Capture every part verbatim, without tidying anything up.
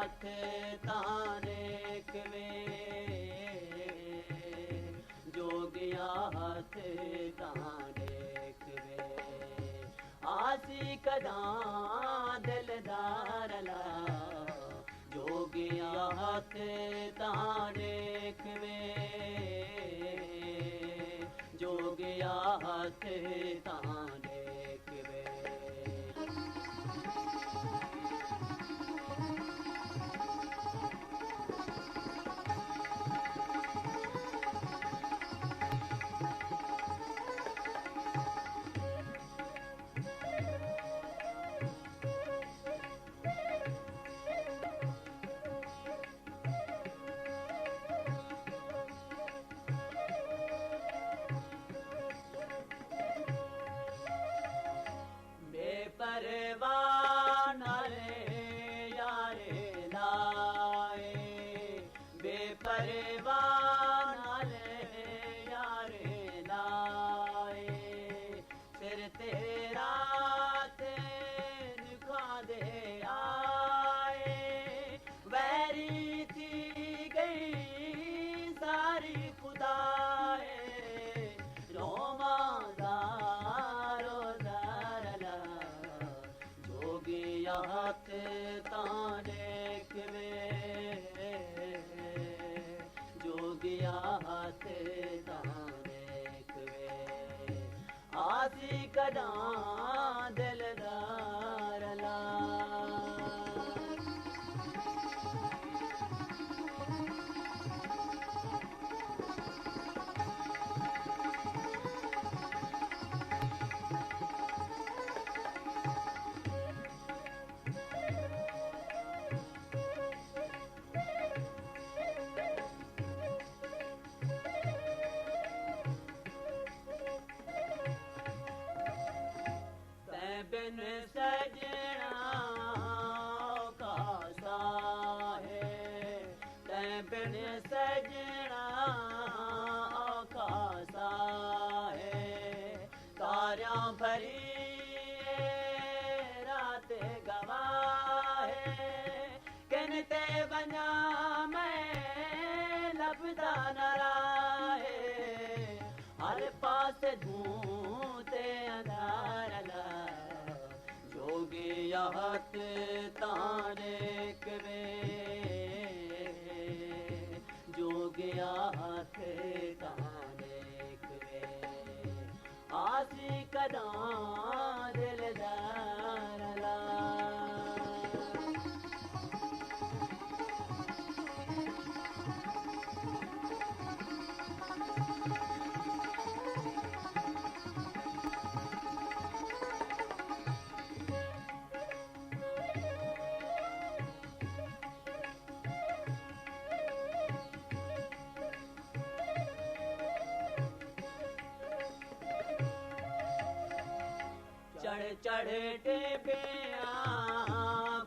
ہتھ تاں ݙیکھ وے، جوڳیا ہتھ تاں ݙیکھ وے، آسی کݙاں دلدار لا، جوڳیا ہتھ تاں ݙیکھ وے، جوڳیا ہتھ تاں ݙیکھ وے۔ بے پرواہ نال یار لائے، بے پرواہ نال یار لائے، سر تے رات نکھاندے آئے، ویری تھی ڳئی ساری خدا اے، روواں زارو زار لا، جوڳیا ہتھ تاں ݙیکھ وے، جوڳیا ہتھ تاں ݙیکھ وے۔ آسی کݙاں دلدار لا۔ تیں بن سڄݨا اوکھا ساہ ہے، تیں بن سڄݨا اوکھا ساہ ہے، تاریاں بھری اے رات گواہ ہے، کن تے ونڄاں میں لبھدا نہ راہ ہے، ہر پاسے دھوں تے اندھار لا، جوڳیا ہتھ تاں ݙیکھ وے، جوڳیا ہتھ تاں ݙیکھ وے۔ آسی کݙاں دلدار لا۔ چڑھ چڑھ ٹیبیاں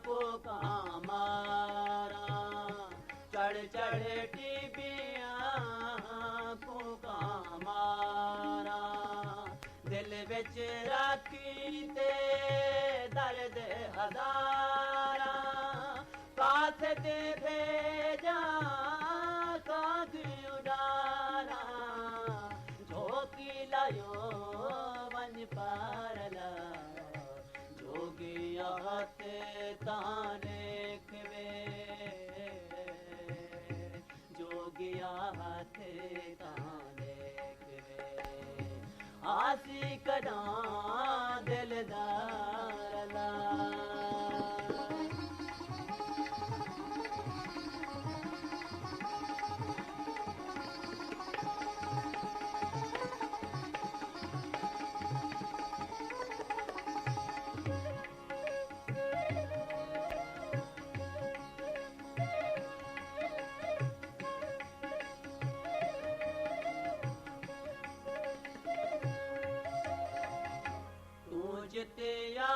پھوکاں ماراں، چڑھ چڑھ ٹیبیاں پھوکاں ماراں، دل وچ رکھی تے درد ہزاراں، قاصد بھیجاں کاغذ اݙاراں، جھوکی لایو ونڄ پار لا، جوڳیا ہتھ تاں ݙیکھ وے، جوڳیا ہتھ تاں ݙیکھ وے۔ آسی کݙاں دلدار لا۔ توں جتیا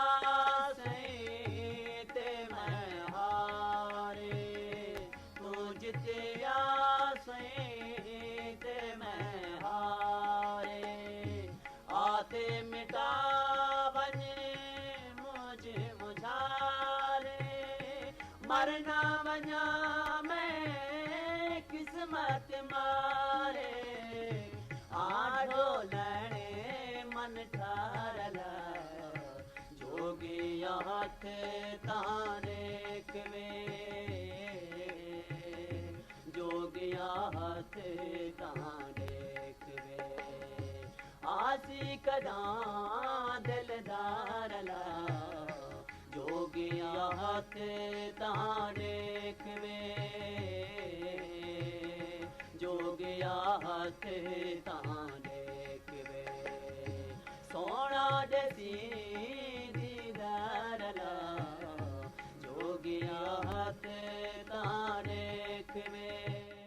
مرنا ونجا میں قسمت مارے، آ ڈھولنے من ٹھارلا، جوگیا ہتھ تاں ڈیکھ وے، جوگیا ہتھ تاں ڈیکھ وے، آسی کڈاں دلدار لا، جوگیا ہتھ تاں ڈیکھ وے، جوگیا ہتھ تاں ڈیکھ وے، سوہݨا ݙیسی دیدار لا، جوگیا ہتھ تاں ݙیکھ وے۔